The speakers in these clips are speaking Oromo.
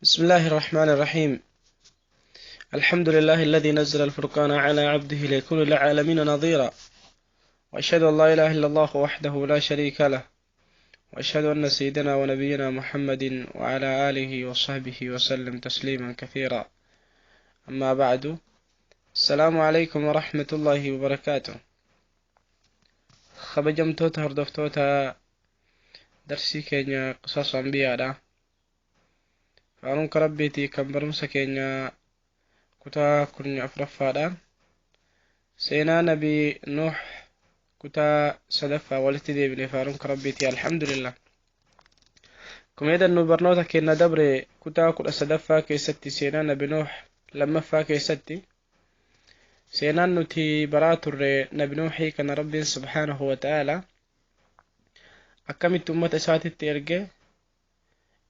بسم الله الرحمن الرحيم. الحمد لله الذي نزل الفرقان على عبده ليكون للعالمين نظيرا، وأشهد أن لا إله إلا الله وحده لا شريك له، وأشهد أن سيدنا ونبينا محمد وعلى آله وصحبه وسلم تسليما كثيرا. أما بعد، السلام عليكم ورحمة الله وبركاته. Kabajamtoota hordoftoota darsii keenya Qisas Anbiyaadha. Faaruunka Rabbiitii kan barumsa keenya kutaa 14ffaadha. Seenaa Nabii Nuux kutaa sadaffaa walitti deebine faaruunka Rabbiitii, alhamdulillah. Akkuma yadannu, barnoota keenya dabre kutaa 13ffaa keessatti, seenaa Nabi Nuux lammaffaa keessatti, seenaan nuti baraa turre Nabi Nuuxii kana Rabbiin subhaanahu wa ta'ala akkamitti ummata isaatitti erge,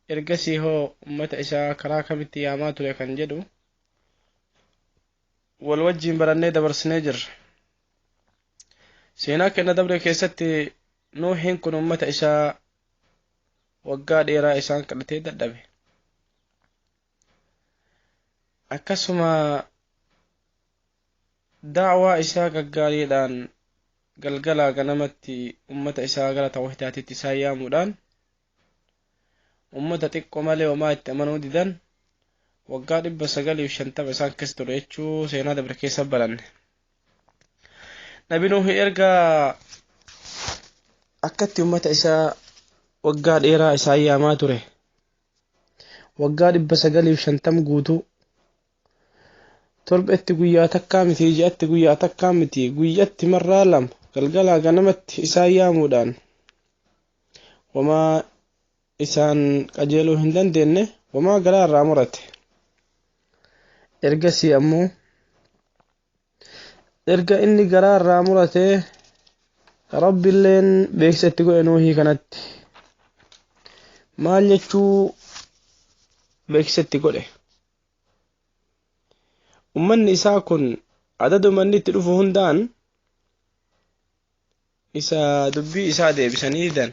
ergasii hoo ummata isaa karaa kamitti yaamaa ture kan jedhu wal wajjiin barannee dabarsinee jirra. Seenaa keenya dabre keessatti Nuuxiin kun ummata isaa waggaa dheeraa isaan kadhatee dadhabe. Akkasuma da'waa isaa gaggaariidhaan galgalaa ganamatti ummata isaa gara tawhiidaatitti isaan yaamuudhaan ummata xiqqoo malee homaa itti amanuu didan, waggaa 950 isaan keessa ture jechuu seenaa dabre keessa baranne. Nabi Nuuhi erga akkatti ummata isaa waggaa dheeraa isaan yaamaa ture, waggaa 950 guutuu, torbetti guyyaa takkaa miti, ji'atti guyyaa takkaa miti, guyyatti marraa lama galgalaa ganamatti isaan yaamuudhaan wamaa isaan qajeeluu hin dandeenye, wamaa garaa irraa murate. Ergasii ammoo erga inni garaa irraa murate, Rabbiilleen beeksisa itti godhe Nuuhii kanatti. Maal jechuu beeksisa itti godhe? Ummanni isaa kun adaduma inni itti dhufu hundaan isa dubbii isaa deebisanii didan.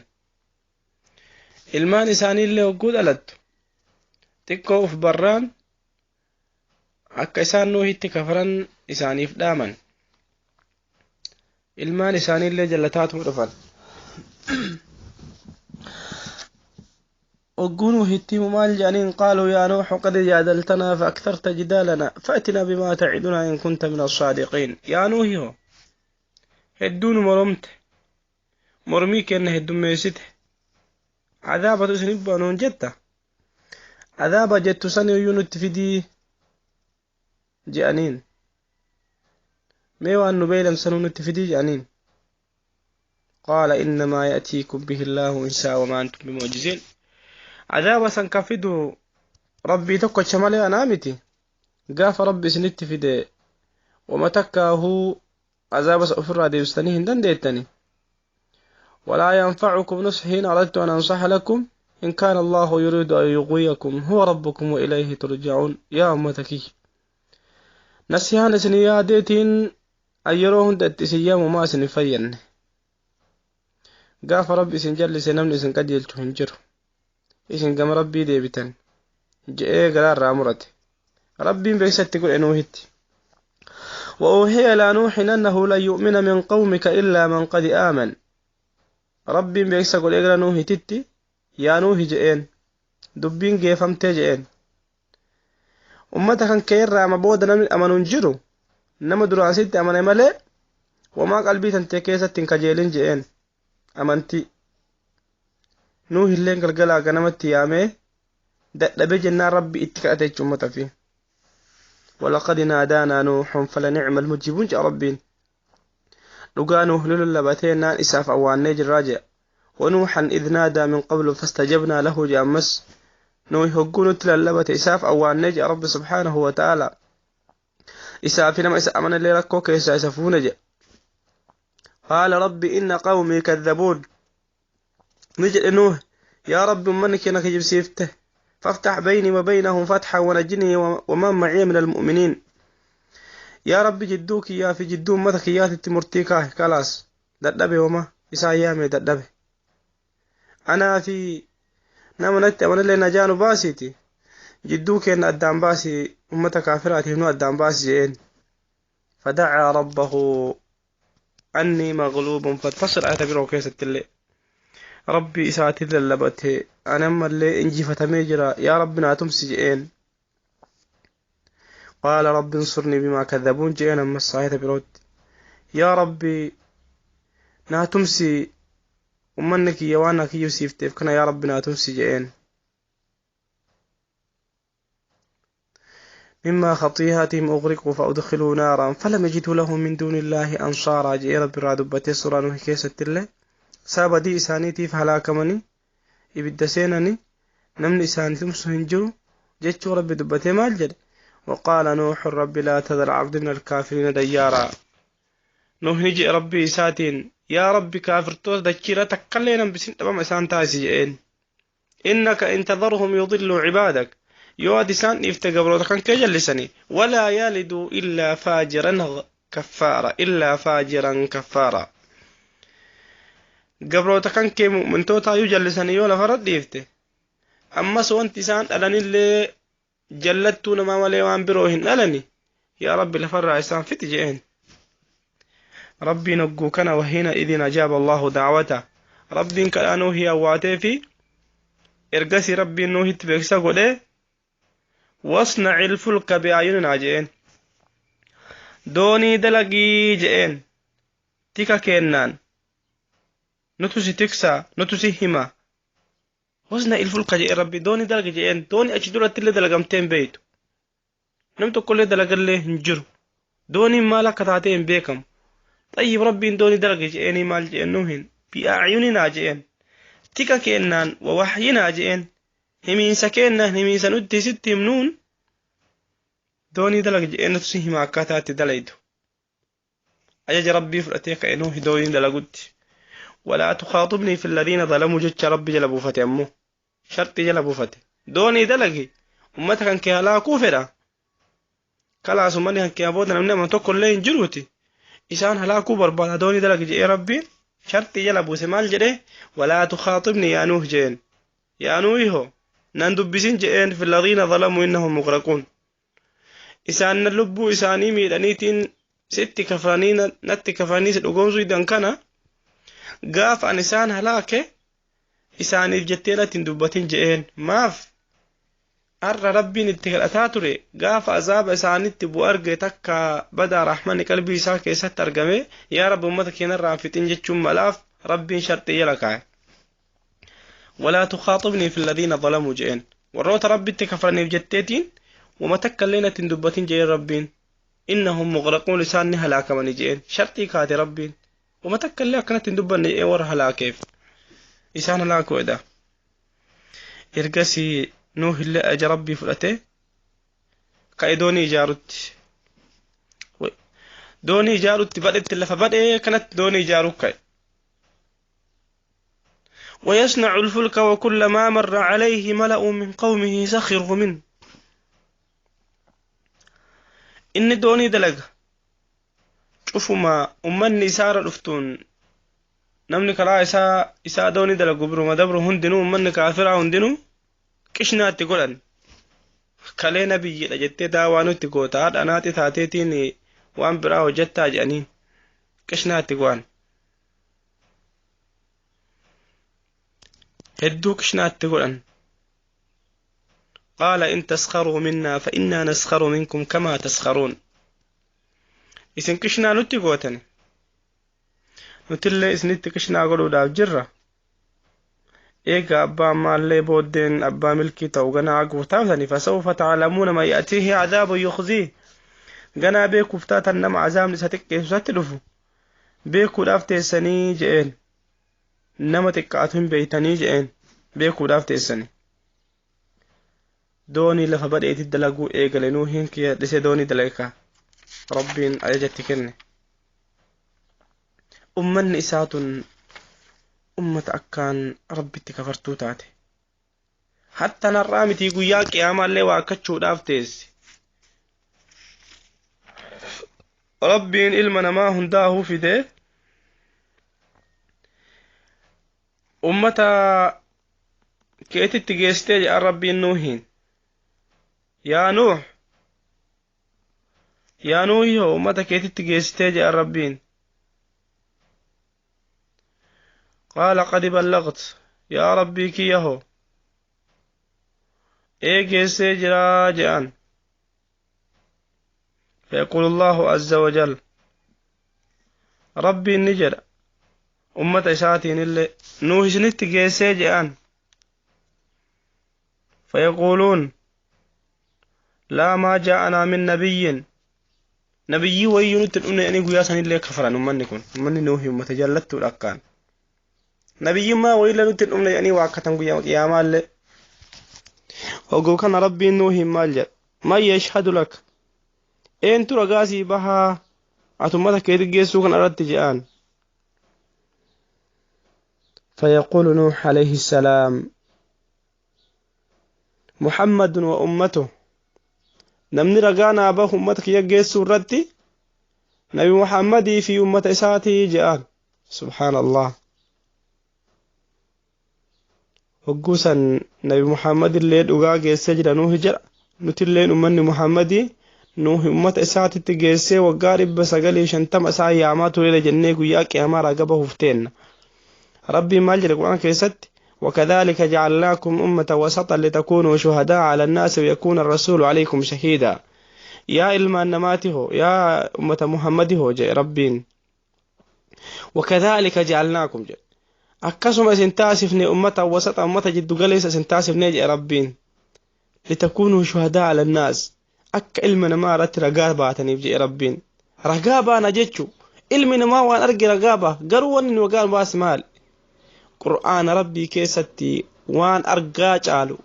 Ilmaan isaaniillee hogguu dhalattu xiqqoo uf barraan akka isaan Nuuhitti kafaran isaaniif dhaaman. Ilmaan isaaniillee jallataatuma dhufan. Hogguu Nuuhitti himu maal jedhaniin? قالوا يا نوح قد جادلتنا فأكثرت جدالنا فأتنا بما تعدنا إن كنت من الصادقين. Yaa Nuuhi hoo, hedduu nu moromte, mormii kenna heddummeessite, cadaabatu isin bu'a nuun jetta, cadaaba jettu san iyyuu nutti fidii je'aniin. Mee waan nu beeylamsanuu nutti fidii je'aniin. قال إنما يأتيكم به الله إن شاء وما أنتم بمعجزين. Cadaaba san ka fidu Rabbii tokkocha malee anaa miti. Gaafa Rabbi isinitti fide wama takkaahuu azaaba isa ofirraa deebistanii hin dandeettani. ولا ينفعكم نصحي إن أردت أن أنصح لكم إن كان الله يريد أن يغويكم هو ربكم وإليه ترجعون. Yaa ummata kiyya, nasihaan isin yaadeetiin yeroo hunda itti isin yaamu maa isin hin fayyanne. Gaafa Rabbi isin jallise namni isin qajeelchu hin jiru, isin gama Rabbii deebitan je'ee garaa irraa murate. Rabbiin beeksisa itti godhe Nuuhitti. وأوحي إلى نوح أنه لن يؤمن من قومك إلا من قد آمن. Rabbiin beeksisa godhee gara Nuuhititti, yaa Nuuhi je'een, dubbiin geeffamtee je'een. Ummata kan kee irraa ama booda namni amanu hin jiru, nama duraan sitti amane malee, wamaa qalbii tantee keessatti hin kajeelin je'een amantii. Nuuhilleen galgalaa ganamatti yaamee dadhabee jennaan Rabbi itti kadhate jechuun ummata fi. ولقد نادانا نوح فلنعم المجيبون jedha Rabbiin. Dhugaa Nuuh lolabatee naan isaaf awwaannee jirraa jedha. ونوحا إذ نادى من قبل فاستجبنا له jedha ammas. Nuuhi hogguu nutti lallabate isaaf awwaannee jedha Rabbi subhaanahu wa ta'ala. Isaa fi nama isa amanallee rakkoo keessaa isa fuune jedha. قال رب إن قومي كذبون. Ni jedhe Nuuh, yaa Rabbi, ummanni keenya kijibsiifte. فافتح بيني وبينهم فتحا ونجني ومن معي من المؤمنين. Yaa Rabbi, jidduu kiyyaa fi jidduu ummata kiyyaatitti murtii kaahe, kalaas dadhabe, wama isaan yaame dadhabe. Anaa fi nama natti amanallee najaa nu baasiiti. Jidduu keenna addaan baasi, ummata kaafiraatiif nu addaan baasi je'een. Fadacaa rabbahu annii magluubun fantasir, ayata biroo keessattillee rabbii isaatiin lallabate, ani ammallee injifatamee jira, yaa rabbi naa tumsi je'een. Qaala rabbi insurnii bimaa kadhabuun je'een. Ammas ayata birootti yaa rabbi naa tumsi, ummanni kiyya waan na kiyyibsiifteef kana, yaa rabbi naa tumsi je'een. مما خطيئاتهم أغرقوا فأدخلوا نارا فلم يجدوا لهم من دون الله أنصارا جئ رب رادبتي سورة نوح كيست الله سابدي إسانيتي فهلاكمني إبدا سينني نمن إساني تمسو هنجرو جتشو ربي دبتي مال جد. وقال نوح رب لا تذر عبد من الكافرين ديارا. نوح نجي ربي إساتين يا ربي كافر توس دكيرة تكلينا بسن تمام إسان تاسي جئين، إنك إن تذرهم يضلوا عبادك، yoo ati isaan dhiifte gabroota kan kee jallisani, walaa yaaliduu illaa faajiran kaffaara, illaa faajiran kaffaara, gabroota kan kee mu'mintootaayuu jallisanii yoo lafarra dhiifte, ammas wanti isaan dhalanillee jallattuu namaa malee waan biroo hin dhalani, yaa rabbi lafarraa isaan fixi je'een. Rabbiin hogguu kana wahiina idin ajaaba allahu daawata, rabbiin kadhaa Nuuhii awwaatee fi ergasii rabbiin Nuuhitti beeksisa godhee wasnaci ilfulka bi'ayuninaa je'een, doonii dalagii je'een, tika kennaan nutu si tiksaa nutu si hima. Wasna ilfulka je'een rabbi doonii dalagi je'een. Doonii achi duratti illee dalagamtee hin beeytu, nam tokkollee dalagallee hin jiru, dooniin maal akka taatee hin beekamu. Xayyib, rabbiin doonii dalagi je'eenii maal je'een nuhin? Bi'ayuninaa je'een, tika kennaan, wawaxyinaa je'een, himiinsa kennaan, himiinsa nutti sitti himnuun doonii dalagi je'een, nutu si hima akkaataa itti dalaytu. Ajaja rabbii fudhatee ka'e Nuuhi doonii dalagutti. Walaa tukaaxibnii fi alladhiina zalamuu jecha rabbi jala buufate, ammoo sharxii jala buufate. Doonii dalagi, ummata kan kee halaakuu fedha, kalaas ummanni kan kee booda namni ama tokko illee hin jiruuti, isaan halaakuu barbaada, doonii dalagi je'ee rabbiin sharxii jala buuse. Maal jedhe? Walaa tukaaxibnii yaa Nuuh je'een, yaa Nuuhiho nan dubbisin je'een, fi alladhiina zalamuu innahum mughraquun, isaan na lubbuu isaanii miidhaniitiin sitti kafranii natti kafranii si dhugoomsuu didan kana, gaafa an isaan halaake isaaniif jettee natti hin dubbatin je'een. Maaf har'a rabbiin itti kadhataa ture, gaafa azaaba isaanitti bu'u arge takka badaa rahmanni qalbii isaa keessatti argame, yaa rabbi ummata keenyarraa fixin jechuun malaaf rabbiin sharxii jala kaa'e. Walaa tukaaxibnii fi alladhiina zalamuu je'een, warroota rabbitti kafraniif jetteetiin wama takka illee natti hin dubbatin je'een rabbiin, innahum mughraquun, isaan ni halaakamani je'een. Sharxii kaate rabbiin, wama takka illee akkanatti hin dubbanne je'een, warra halaakeef isaan halaakuu edha. Ergasii Nuuh illee ajaja rabbii fudhate ka'e doonii ijaarutti, doonii ijaarutti badhetti, lafa badhee kanatti doonii ijaaruu ka'e. ويصنع الفلك وكلما مر عليه ملأ من قومه سخروا منه. Inni doonii dalaga cufuma ummanni isaarra dhuftuun, namni karaa isaa doonii dalagu biruma dabru hundinuu, ummanni kaafiraa hundinuu qishnaatti godhan. Kalee nabiyyiidha jettee daawaa nutti goota, haadha naaxi taateetiin waan biraa hojjettaa jedhanii qishnaatti go'an. Hedduu qishnaatti godhan. قال إن تسخروا منا فإنا نسخر منكم كما تسخرون، isin qishnaa nutti gootani, nutillee isinitti qishnaa godhuudhaaf jirra. Eega abbaa maallee booddeen abbaa milkii ta'u ganaa arguuf taatani. Fasawfa taclamuuna man ya'tiihi cadaabun yukhziih, ganaa beekuuf taatan nama azaabni isa xiqqeessu isatti dhufu beekuudhaaf teessanii je'een, nama xiqqaatu hin beeytanii je'een, beekuudhaaf teessanii. Doonii lafa badheetti dalaguu eegale Nuuhiin kiyya dhise doonii dalagka rabbiin ajajatti kenne. Ummanni isaatun ummata akkaan rabbitti kafartuu taate, hatta narraa mitii guyyaa qiyamaallee waakkachuudhaaf teessi. Rabbiin ilma namaa hundaahuu fide ummata keetitti geessitee jedhan rabbiin Nuuhiin. Yaa Nuuh, yaa Nuuhi hoo ummata keetitti geessitee jedhan Rabbiin. Qaala qad ballagt, yaa Rabbii kiyya hoo ee geessee jiraa jedhan. فيقول الله عز وجل ربي نجد أمة إساتين اللي نوح سنت جيسي جان. فيقولون لا ما جاءنا من نبي نبي وينت أن قياسا اللي كفرا أمنكم من نوح متجلت الأكان نبي ما ويلا نت أن يعني واكتن قياما اللي وقو كان ربي نوح مالجا ما يشهد لك eentu ragaa sii bahaa ati ummata keetti geessuu kan irratti je'an. فيقول نوح عليه السلام محمد وأمته نمني رقانا أباه أمتك يجيسو الردي نبي محمد في أمة إساتي جاء. سبحان الله. هقوسا نبي محمد الليل أقا جيسي نوح جرى نتلين أمني محمدي nuuhi ummata isaatitti geessee waggaa 950 isaa yaamaa turee jennee guyyaa qiyaamaa ragaa bahuuf teenna. Rabbiin maal jedhe Qur'aana keessatti? وكذلك جعلناكم أمة وسطا لتكونوا شهداء على الناس ويكون الرسول عليكم شهيدا. يا إلما نماته يا أمة محمد هو جاء ربين. وكذلك جعلناكم جاء أكسم سنتاسفني أمة وسطا أمة جد قليس سنتاسفني جاء ربين لتكونوا شهداء على الناس. Akka ilma namaa irratti ragaa baataniif jedhe Rabbiin. Ragaa baana jechuu ilmi namaa waan arge ragaa ba'a, garuu wanni nu ragaa baas maali? Qur'aana Rabbii keessatti waan argaa caalu,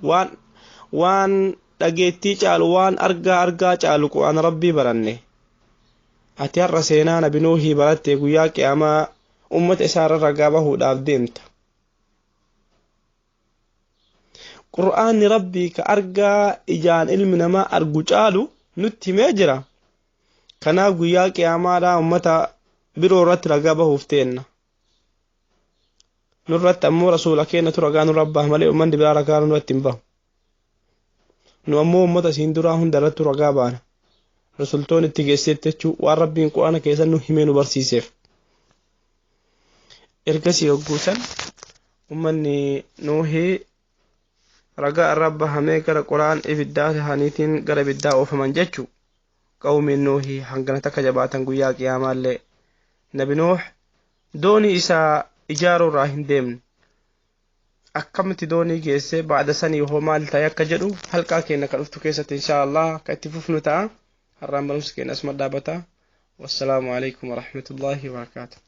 waan dhageettii caalu, waan argaa caalu Qur'aana Rabbii baranne. Ati har'a seenaa Nabi Nuuhii baratte guyyaa qiyaamaa ummata isaarra ragaa bahuudhaaf deemta. Qur'aanni Rabbii ka argaa ijaan ilmi namaa argu caalu nutti himee jira. Kanaaf guyyaa qiyaamaadhaa ummata biroo irratti ragaa bahuuf teenna. Nurratti ammoo rasuula keenyatu ragaa nurra baha malee ummanni biraa ragaa nurratti hin bahu. Nu ammoo ummata isiin duraa hunda irratti ragaa baana. Rasultoon itti geesseetti jechuu waan Rabbiin Qur'aana keessa nu himee nu barsiiseef. Ergasii hogguusan ummanni Nuuhii ragaa irra bahamee gara qoraan ibiddaa tahaniitiin gara ibiddaa oofaman jechuu. Qawmiin Nuuhii hangana takka jabaatan guyyaa qiyaamaallee. Nabi Nuuh doonii isaa ijaaruu irraa hin deemne. Akkamitti doonii geessee ba'ada sanii hoo maal ta'e akka jedhu halqaa keenya kan dhuftu keessatti inshaa Allah akka itti fufnu ta'a. Har'aan barumsa keenya asuma dhaabbata. Wassalaamu alaikum warahmatullaahi wabarakaatuh.